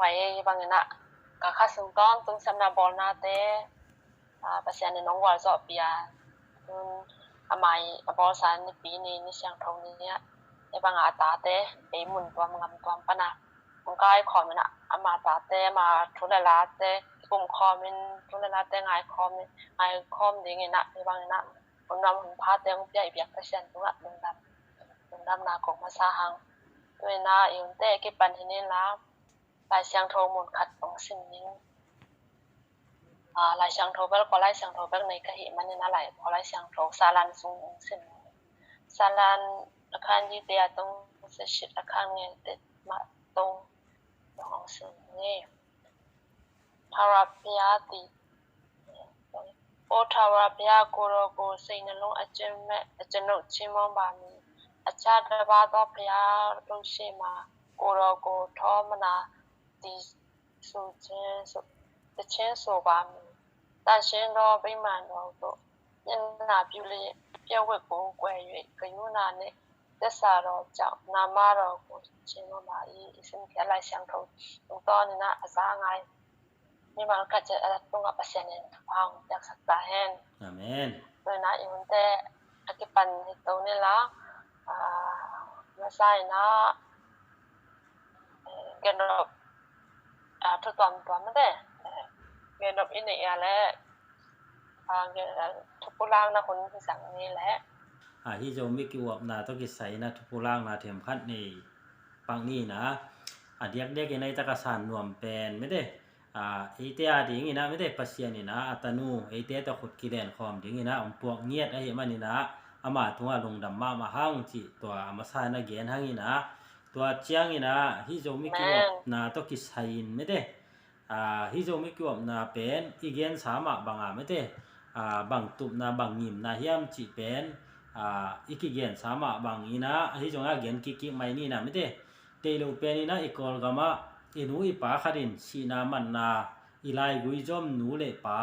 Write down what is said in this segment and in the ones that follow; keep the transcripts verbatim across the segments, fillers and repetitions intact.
pai ei. Hih bangin ah ka kha sung tawntung siamna bawlnate, ah, Pasian in hong gualzawhpih a, tun a mai a bawlsa Nipi ni, ni siangtho ni ah hih bangah a tate ei mun tuam gam tuam pana hong kaikhawm in ah, ama tate, ama thu le late pumkhawm in, thu le late ngaikhawm in, ngaikhawm dingin ah hih bangin ah hun nuam hun phate hong pia i biak Pasian tungah lungdam, lungdamna kong masa hang. Tu-in ah i hunte kipan hi ni la, Lai Siangtho mun khat hong sim ning. Ah, Lai Siangtho bel, Kawl Lai Siangtho bel nei ka hih manin ah, Lai, Kawl Lai Siangtho Salan sung hong sim ning. Salan a khan yi te a tong se shit a khan nge te ma tong hong sim ning. Thawrapiati. O Thawrapia, ကိုယ်တော်ကို စိတ်နှလုံးအကျဉ်းမဲ့ အကျွန်ုပ်ချီးမွမ်းပါမည်။ အခြားတစ်ပါးသောဘုရားတို့ရှေ့မှာ ကိုယ်တော်ကို ထောမနာသီဆိုခြင်းဆို သီချင်းဆိုပါမည်။ သန့်ရှင်းသောဗိမာန်တော်သို့ မျက်နှာပြုလျက် ပြပ်ဝပ်ကို ကွယ်၍ ကရုဏာနှင့် သစ္စာတော်ကြောင့် နာမတော်ကို ချီးမွမ်းပါ၏။ I sim kei a Lai Siangtho tungtawn in ah a za ngai mimal khat ciat a tungah Pasian in thupha hong piaksak ta hen. Amen. Tu-in ah i hunte a kipan hi to ni la, ah, masa in ah, eh, gen nop, ah, thu tuamtuam mate, eh, gen nop i neih a leh, ah, gen, ah, thupulakna hun hi zang ni leh. Ah, hih Zomi kiuapna tawh kisai in ah thupulakna themkhat nei pak ni in ah, a diakdiak in ah i tak a san nuam pen mate, ah, eite a ding in ah mate, Pasian in ah a tanu eite tawh khut kilen khawm ding in ah hong puak ngiat ahih manin ah, ama tungah lungdam mahmah hang cih tua a masa in ah gen hang in ah, tua ciangin ah hih Zomi kiuapna tawh kisai in mate, ah, hih Zomi kiuapna pen i gensa mah bang a mate, ah, bang tupna, bang ngimna hiam cih pen, ah, i kigensa mah bang in ah, ahi zongin ah gen kikkik mai ni in ah mate. Deih lo pen in ah i Kawlgam ah i nu i pa khat in sihna manna i laigui zom nu le pa,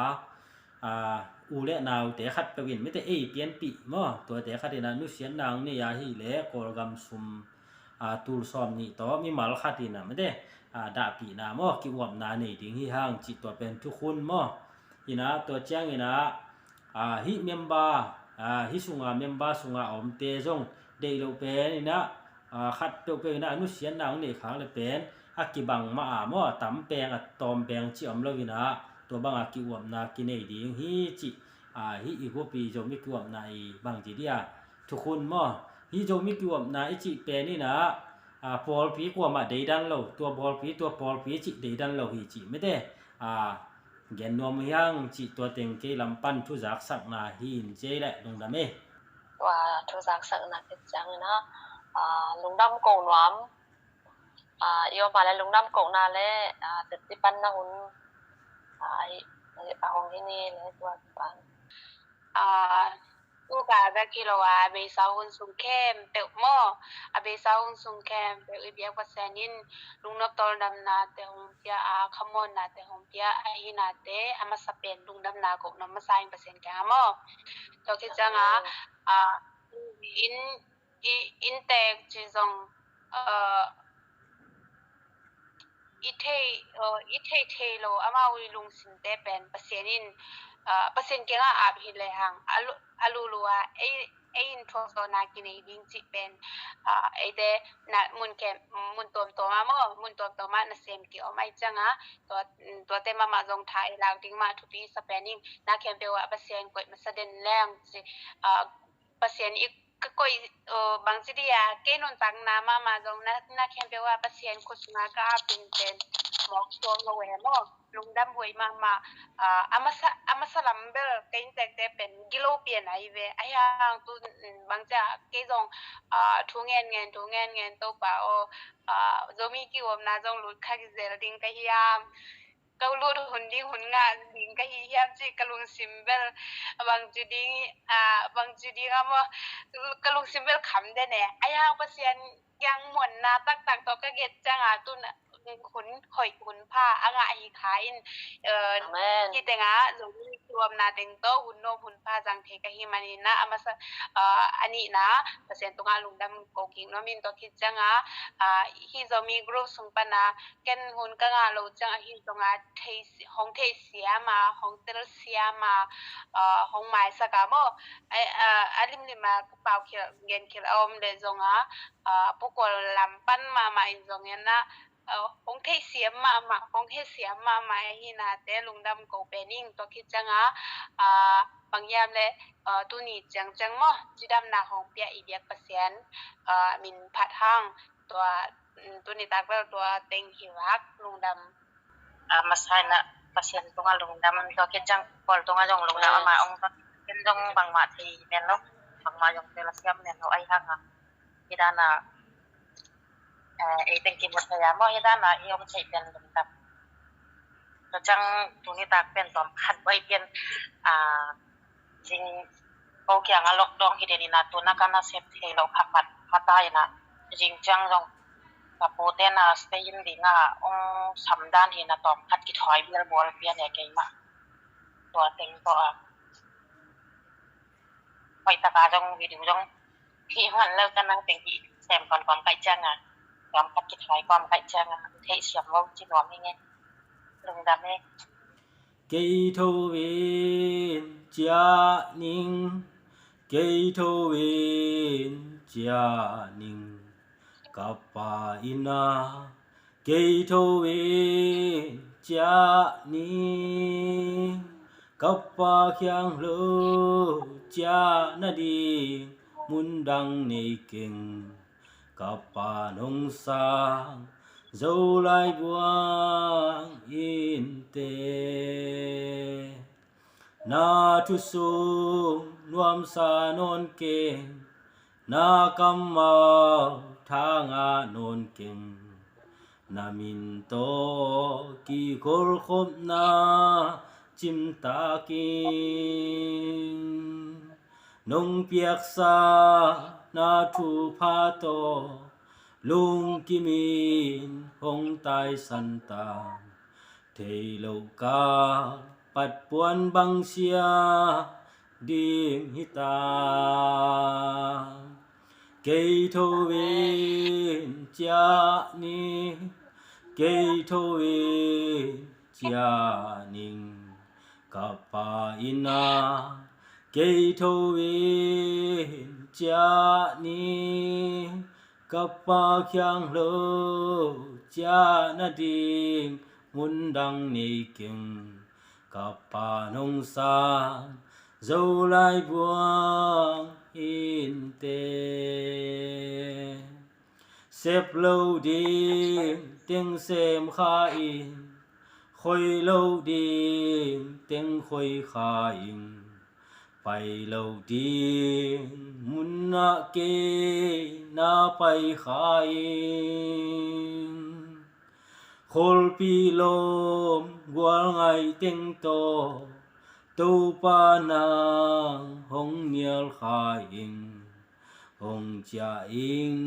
ah, u le naute khatpeuh in mate ei pianpih maw, tuate khat in ah nusiatna hong nei ahih leh Kawlgam sum, ah, tul sawm nih tawh mimal khat in ah mate, ah, dahpihna maw, kiuapna nei ding hi hang cih tua pen thukhun maw. In ah tua ciangin ah, ah, hih member, ah, hih sunga member sunga a omte zong deih lo pen in ah, ah, khat peuhpeuh in ah a nusiatna hong neih khak le pen a kibang mah a maw, a tam peng a tawm peng cih om lo in ah, tua banga kiuapna kinei ding hi cih, ah, hih i guapi Zomi kiuapna i bang ci dih a, thukhun maw. Hih Zomi kiuapna i cih pen in ah, ah, pawlpi kuamah deidan lo, tua pawlpi, tua pawlpi cih deidan lo hi cih mate, ah, gen nuam uh hi hang cih tua teng kei lam pan thuzaksakna hi in ci ei leh lungdam ei. Tua thuzaksakna khit ciangin ah, ah, lungdam ko nuam, ah, i om a leh lungdam kohna leh, ah, teci panna hun, ah, i, i, a hong hi ni leh tua pan. Ah, tu ka bek hi lo a, a beisa hun sung khempeuh maw, a beisa hun sung khempeuh i biak Pasian in lungnop tawldamnate hong pia a, khamuannate hong pia a, ahi nate a masa pen lungdamna kohna masa in Pasian kiangah maw. Tua khit ciangah, ah, in, i, inntek ci zong, ah, i thei, uh, i thei thei lo amau i lungsimte pen Pasian in, uh, Pasian kiangah ap hi lehang a lu, a lulu a ei, ei in thuakzawhna kinei ding cih pen, uh, eite na mun kem, mun tuamtuam ah maw, mun tuamtuam ah nasem ki om ahih ciangah tua, tuate mahmah zong tha i lak ding mah thupi sa pen in na khempeuh ah Pasian koih masa den leng ci, uh, Pasian i ka koih, uh, bangci dih a, kei nuntakna mahmah zong na, na khempeuh ah Pasian khut sungah ka ap ding pen mawk suak lo e maw. Lungdam huai mahmah, uh, a masa, a masa lam bel ka inntekte pen gilo pian ahi ve. Ahi hang tu, mm, bangci a kei zong, uh, thu ngen ngen, thu ngen ngen Topa aw, uh, Zomi kiuapna zong lut kha kizel ding ka hiam. Ka lut hun ding hun ngah ding ka hi hiam cih ka lungsim bel a bangci ding, a bangci ding a maw, ka lungsim bel kham den e. Ahi hang Pasian kiang muanna taktak tawh ka nget ciangah tun hun hoih hun pha a ngah hi kha in, eh, Amen. Hi tengah Zomi thuamna teng tawh hun nuam hun pha zang thei ka hih manin ah, a masa, a nihna Pasian tungah lungdam ko kik nuam ing. Tua khit ciangah, hih Zomi group sung panah ken hun ka ngah loh ciang ahi zongah hong theihsiam a, hong telsiam a, hong maisak a maw, a limlim a ka paukhial genkhial a om leh zongah, pukual lam pan mahmah in zong en ah, hong theihsiam mahmah, hong hehsiam mahmah ahi nate lungdam ko pen ing. Tua khit ciangah, bang hiam leh, tuni ciangciang maw, cidamna hong pia i biak Pasian min phat hang. Tua, tuni tak bel tua teng hi vak. Lungdam. A masa in ah Pasian tungah lungdam, tua khit ciang Paul tungah zong lungdam. Ama hong ken zong bangmah thei men lo, bangmah zong telsiam men lo ahi hang a, hih dan a ei teng kimu thei a maw, hih dan a i om thei pen lungdam. Tua ciang tuni tak pen tawm khat buai pen, a zing ko kiangah lockdown hi den in ah, tuna ka nasep thei lo kha khat khat a in ah, zing ciang zong ka pute na stay in ding a hong sam dan hi in ah, tawm khat kithawi bial bual pian e keimah. Tua teng tawh a hoih taka zong video zong hi man lo, ka nang teng hi sem kawmkawm kaih ciang a, tawm khat kithawi kawm kaih ciang a, theihsiam lo ci nuam hi nge. Lungdam e. Kei tho in cia ning, kei tho in cia ning, ka pa inn ah kei tho in cia ning, ka pa khiang lo cia nading mun dang nei keng. Ka pa nong sang Zolai buang inn teh, na thu sung nuamsa nawn keng, na kammal tha ngah nawn keng, na min tawh kikholhkhopna cimtak ing. Nong piaksa na thupha tawh lungkim in hong taisan ta, thei lo ka patpuan bang sia ding hi ta. Kei tho in cia ning, kei tho in cia ning, ka pa inn ah kei tho in cia ning, ka pa khiang lo cia nading mun dang nei keng. Ka pa nong sang Zolai buang inn teh, sep lo ding teng sem kha ing, khoi lo ding teng khoi kha ing, pai lo ding mun ah kei na pai kha ing. Kholpi lom gual ngai teng tawh Topa nang hong nial kha ing, hong ciah ing,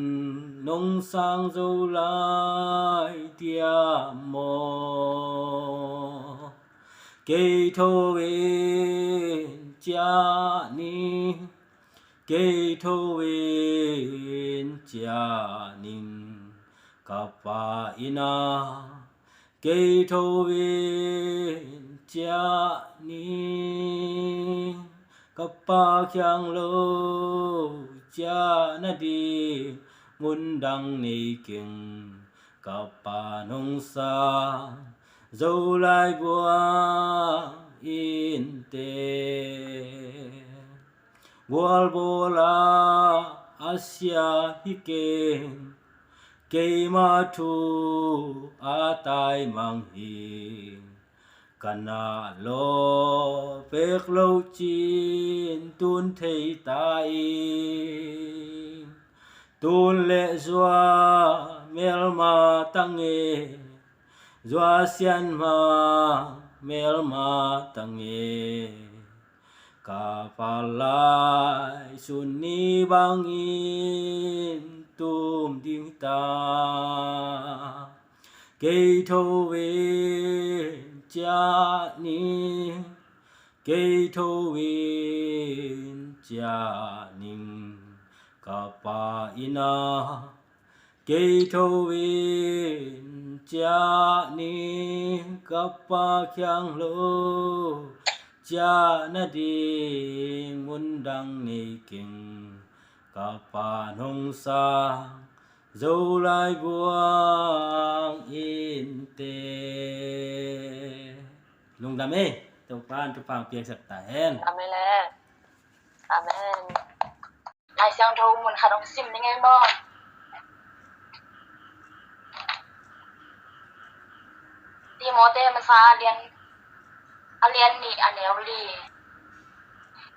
nong sang Zolai diam maw. Kei tho in cia ning, kei tho in cia ning, ka pa inn ah kei tho in cia ning, ka pa khiang lo cia nading mun dang nei keng. Ka pa nong sang Zolai buang inn teh, gualbawl ah a sia hi keng, keima thu a taimang hi. Ka na law pek lo cin tun thei ta ing. Tun le zua melma ta nge, zua sianma melma ta nge, ka pa lai sun ni bangin tum ding ta. Kei tho in cia ning, Kei tho in ciah ning ka pa inn ah, kei tho in ciah ning ka pa kiang lo, ciah nading mun dang nei keng, ka pa nong sang zo lai buang in te. Lungdam ei, Topa'n thupha piaksak ta hen. Amen. Amen. Lai Siangtho mun khat hong sim ning ei maw. Timote masa a lian, a lian nih a neu li.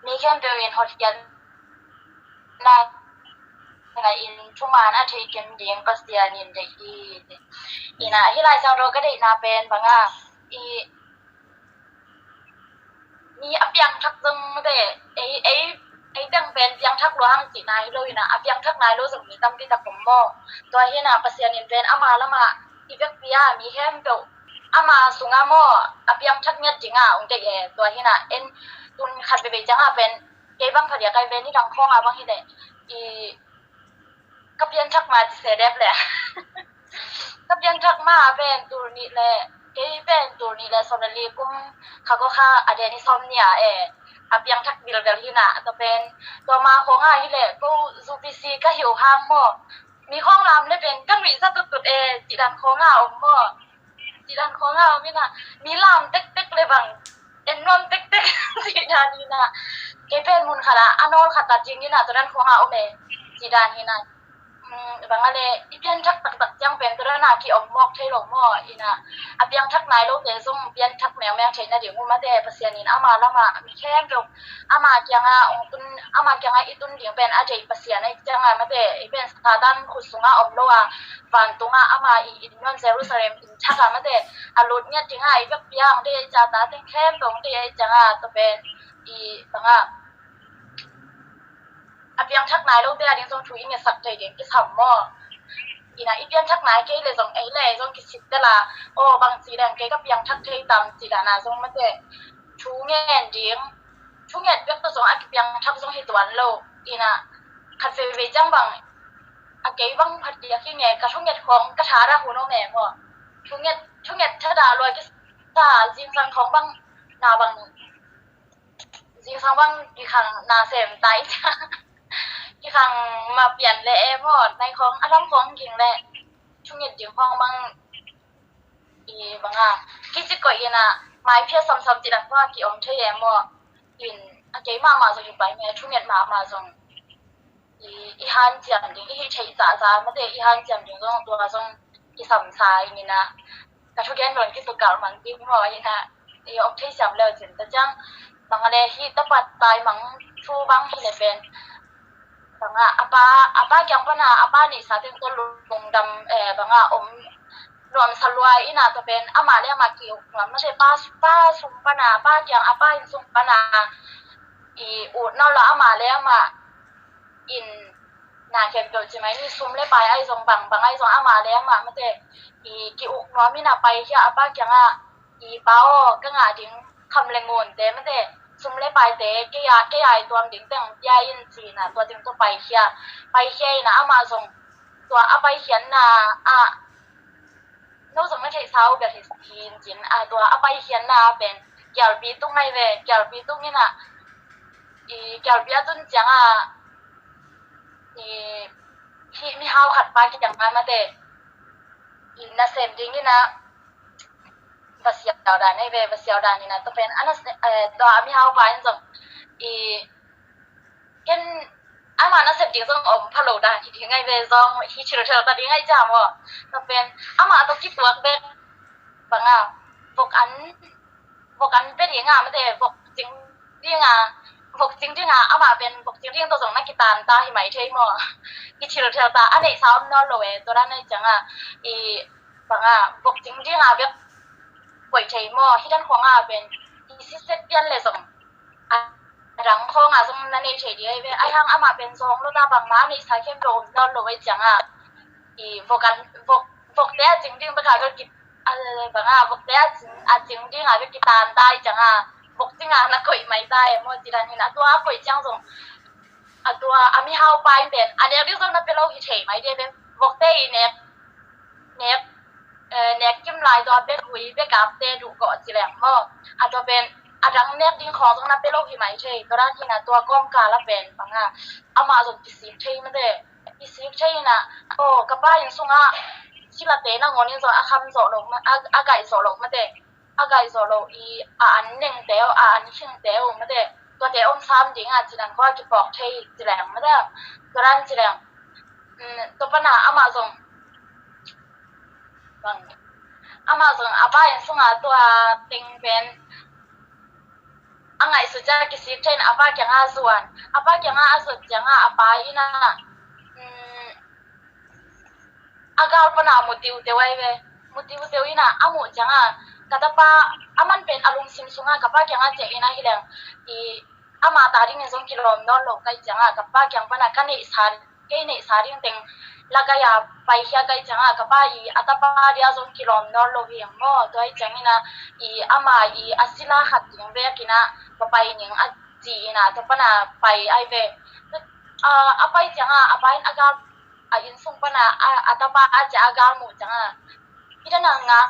Mi khempeuh in hotkhiatna ngah in thuman a thei kim ding Pasian in deih hi. Ina, hih Lai Siangtho ka deihna pen banga, i mi a piangthak zong mate, ei, ei, ei teng pen piangthak lua hang cihna hi lo ina, a piangthak nai lo zong mi tampi tak om maw. Tua hi ina, Pasian in pen ama lamah i vekpi a mi khempeuh ama sungah maw, a piangthak ngiat dingah ong deih e. Tua hi ina, en tun khat veivei ciangah pen kei bang phadia kai pen i dang khawngah bang hi leh, i ka pianthak ma ci se dep le. Ka pianthak ma pen tul nih le, kei pen tul nih le sawm le li kum kha ko kha a den i sawm nia e. A pianthak bilbel hi ina, tua pen, tua ma khawngah hi le, ko U P C ka hi uh hang maw. Mi khawng lam le pen ka nuih za tuttut e, cih dan khawngah om maw. Cih dan khawngah om ina, mi lam tektek le bang en nuam tektek cih dan ina. Kei pen mun khat ah a nawl khat ah ding ina, tua dan khawngah om e. Cih dan ina, bang a le i pianthak taktak ciang pen tua dan a ki om mawk thei lo maw ina. A piangthak nai lote zong pianthak mengmeng theih nading uh mate, Pasian in ama lamah mi khempeuh ama kiangah ong tun, ama kiangah i tun ding pen a deih Pasian ahih ciangah mate, i pen Satan khut sungah om lo a, vantungah ama i inn nuam Jerusalem inn thak ah mate, a lut ngiat dingah i vekpi a ong deih ahih ciangah, tate khempeuh ong deih ahih ciangah, tua pen i bangah a piangthak nai lote a ding zong thu i ngetsak thei ding kisam maw. Ina, i pianthak nai kei le zong, ei le ei zong kisit tel a, aw bang ci leng kei ka piangthak thei tam ci dan a zong mate, thu ngen ding, thunget bek tawh zong a kipiangthak zong hi tuan lo. Ina, khat veivei ciang bang a kei bang phat diak hi nge, ka thunget khawng ka tha dah hun om e maw. Thunget, thunget tha dah lua kisa, zingsang khawng bang na bang, zingsang bang kikhang na sem ta i ta. Kikhang ma pian le e maw, nai khawng a lam khawng ging le thunget ding khawng bang i banga kici koih ina, maiphiat samsam cih dan khua ki om thei e maw. In a kei mahmah zong i pai nge, thunget mahmah zong i, i hanciam ding, i hih theih zahzah mate, i hanciam ding zong tua zong kisam sa ing ina. Ka thugen lon kitukal mang ding maw ina, i om thei siam leu cin ta ciang. Banga le hih tapat tai mang thu bang hi le pen banga a pa, a pa kiang pana a pa neihsa teng tawh lungdam, eh, banga om nuamsa lua ina, tua pen ama le ama ki-uk nuam mate, pa, pa sung pana, pa kiang, a pa inn sung pana i ut nawn lo, ama le ama in na khempeuh ci mai ni, sum le pai ai zong, bang bang ai zong ama le ama mate i ki-uk nuam ina, paikhia a pa kiangah, i pa aw, ka ngah ding kham le ngunte mate, sum le paite kei a, kei a i tuam ding teng pia in ci ina, tua teng tawh paikhia. Paikhia ina amah zong tua a paikhiatna ah, no zong na theihsa uh bel hi in cin, a tua a paikhiatna ah pen kialpi tung ngai ve, kialpi tung ina, i kialpi a tun ciangah i hih mihau khat pa kiang a mate i nasem ding ina va siau dan ei ve, va siau dan ina, tua pen a nasem, eh, tua a mihau pa in zong i ken ama nasep ding zong om pha lo dan hi ding ngai ve, zong hi thil thel ta ding ngai ciam aw. Tua pen ama tawh kituak bek banga vok an, vok an pe ding a mate, vok cing ding a, vok cing ding a, ama pen vok cing ding tawh zong na kitan ta hi mai thei maw. Hi thil thel ta, a neihsa om nawn lo e, tua dan nei cianga i banga vok cing ding a bek koih thei maw. Hi dan khong a pen i sisek pian le zong a dang khawngah zong na nei thei ding ahi ve. Ahi hang amah pen zawng lo ta, bangmah a neihsa khempeuh om nawn lo ahi ciangah i vok an, vok, vokte a cing ding bek a bek ki, a, bangah vokte a cing, a cing ding a bek kitan ta ahi ciangah vok cingah na koih mai ta e maw, ci dan hi na. A tua a koih ciang zong a tua a mihau pa in pen a nek ding zong na pia lo hi thei mai de ve. Vokte i nek nek eh, nek kim lai tua bek hui bek apte duh gawh ci leng maw. A tua pen a dang nek ding khawng zong na pia lo hi mai thei. Tua dan hi na tua kawmkal a pen bang a amah zong kisik thei mate. Kisik thei hi na, aw, ka pa inn sungah silate nangawn in zong a kham zawh lo ma, a, a gaih zawh lo mate. A gaih zawh lo i a an nengte uh, a an khingte uh mate. Tuate om sam ding a ci dan khua kipawk thei ci leng mate. Tua dan ci leng. Mm, tua pana amah zong bang, amah zong a pa inn sungah tua teng pen a ngaihsut ciang kisik thei in a pa kiangah a zuan. A pa kiangah a zuat ciangah a pa in a, mm, a gal pana mu tiuteu ai ve. Mu tiuteu in a, a muh ciangah ka tapa a man pen a lungsim sungah ka pa kiangah ciah in a hi leng i ama ta dingin zong kilawm nawn lo kai ciangah ka pa kiang pana ka neihsa, kei neihsa ding teng la kai a paikhia kai ciangah ka pa i a tapa dia zong kilawm nawn lo hi ang maw. Tua hi ciangin a i ama i a sila khat ding vekin a va pai ning a ci in a tua pana pai ai ve. A, a pai ciangah a pa in a gal a inn sung pana a, a tapa a ciah a gal muh ciangah i da nang nga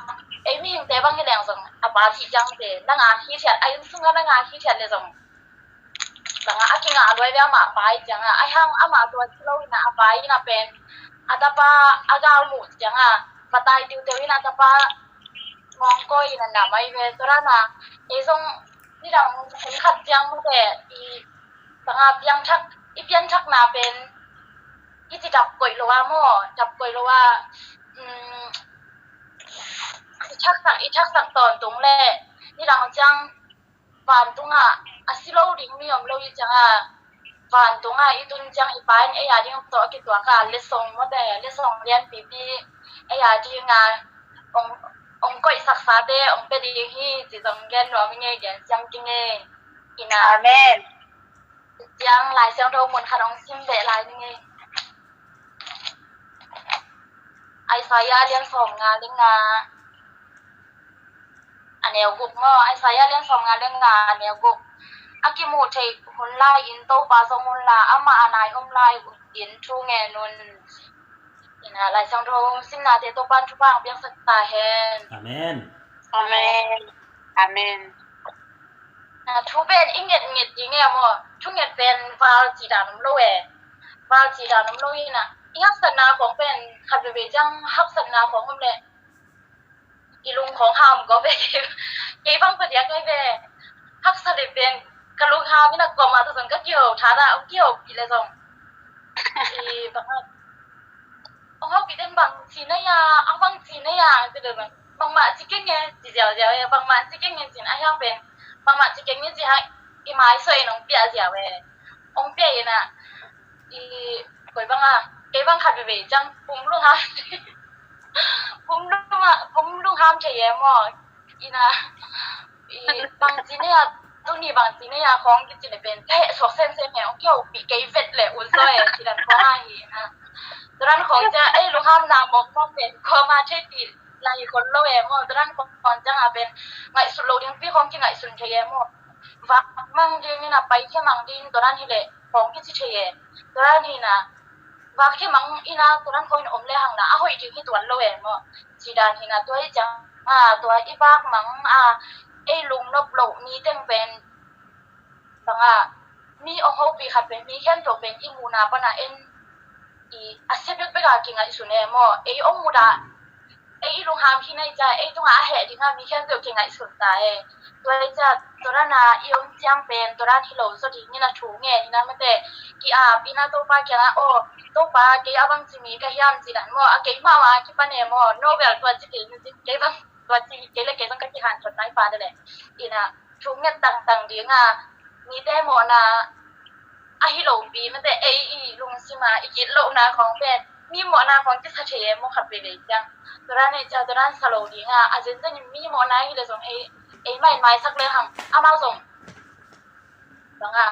ei mihingte bang hi leng zong a pa cih ciangte na nga hi thiat a inn sungah na nga hi thiat le zong bangah a kingah luai ve amah a pa i ciangah. Ahi hang amah tua ci lo hi na a pa i na pen a tapa a gal muh ciangah va tai tiuteu in a tapa ngawngkawi in a nam ai ve. Tua dan a ei zong nidang hun khat ciang mute i bangah piangthak i pianthakna pen i ci dap koih lo a maw, dap koih lo a, um, i thaksak i thaksak tawntung le nidang ciang vantungah a si lo ding mi om lo i ciangah vantungah i tun ciang i pa in ei a ding tawh a kituak a lesson mawte, lesson lianpipi ei a ding a ong, ong koihsaksate ong pia ding hi ci zong gen nuam i ngei, gen siam ki ngei. Ina. Amen. Ciang Lai Siangtho mun khat ong sim beh lai ni ngei. Isaiah lian sawm nga le nga a neu guk maw? Isaiah lian sawm nga le nga a neu guk. A kimuh theih hun lai in Topa zong unla, amah a nai om lai in thu ngen un. Ina Lai Siangtho simnate Topa'n thupha ang piaksak ta hen. Amen. Amen. Amen. Na thu pen i ngetnget ding e maw? Thu nget pen val ci dan om lo e. Val ci dan om lo ina i haksatna khawng pen khat veve ciang haksatna khawng om le i lung khawng ham ko ve. Kei bang padiak ai ve. Haksa le pen ka lung ham ina kuamah tu zong ka kiho tha da, ong kiho pi le zong i bang a ong hau pi den bang ci na ya, ang bang ci na ya, ci le zong bangmah ci keng e ci ziau ziau e, bangmah ci keng e cin a hiang pen bangmah ci keng e ci hai i mai so in ong piah ziau e. Ong piah ina i koi bang a kei bang khat veve ciang pum lung ham. Pum lung ham, pum lung ham thei e maw? Ina i bang ci ne a, tuni bang ci ne a khawng kici le pen ka heh suak semsem he, ong kiho pi kei vet le u zaw e ci dan khawng a hi ina. Tua dan khawng cia ei lunghamna mawkmawk pen khawma thei pi lai khol lo e maw? Tua dan khawng ciang a pen ngaihsut lo ding pi khawng kingaihsun thei e maw? Vak mang ding ina paikhia mang ding tua dan hi le khawng kici thei e. Tua dan hi ina vak hi mang ina tua dan khawng in om le hang na a hoih ding hi tuan lo e maw? Ci dan hi na tua hi ciang a tua i vak mang a ei lungnop loh mi teng pen bang a mi ong hopih khat pen mi khempeuh pen i muhna pana en i a sia bekbek a kingaihsun e maw? Ei ong mudah ei i lungham hi na i cia ei tungah a heh dingah mi khempeuh kingaihsun ta e. Tua i cia tua dana i om ciang pen tua dan hi lo zaw dingin a thu ngen hi na mate. Ki-ap ina Topa kiangah aw Topa kei a bang ci mi ka hiam ci dan maw? A kei mahmah a kipan e maw? Nobel tua ci kei ni ci kei bang tua ci kei le kei zong ka kihan thot nai pa de le. Ina thu nget tangtang dinga mite mawhna ahi lopi mate ei i lungsima i gitlohna khawng pen mi mawhna khawng kisa thei e maw khat veivei ciang. Tua dan ei cia tua dan sa lo dinga a zenzen in mi mawhna hi le zong ei ei mai maisak le hang amau zong banga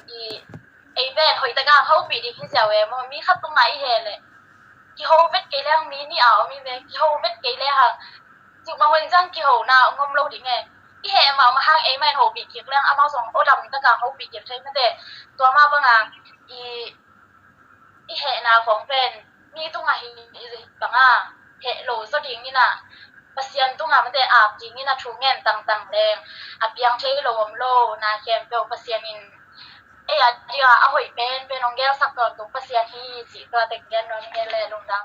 i ei pen hoih taka hopih ding hi ziau e maw mi khat tungah i he le kiho vet kei le hang mi nih a om i ve kiho vet kei le hang Cuk mahun ciang kihona ong om lo ding e. i heh mahmah hang ei mah in hopih kik leng amau zong aw lam taka hopih kik thei mate. Tua mah banga i i hehna khong pen mi tungah hi banga heh lo zaw dingin ah Pasian tungah mate ap dingin a thu ngen tangtang leng a piang thei lo om lo na khempeuh Pasian in ei a dia a hoih pen pen hong gelsak tawntung Pasian hi cih tua teng gen nuam ing e le lungdam.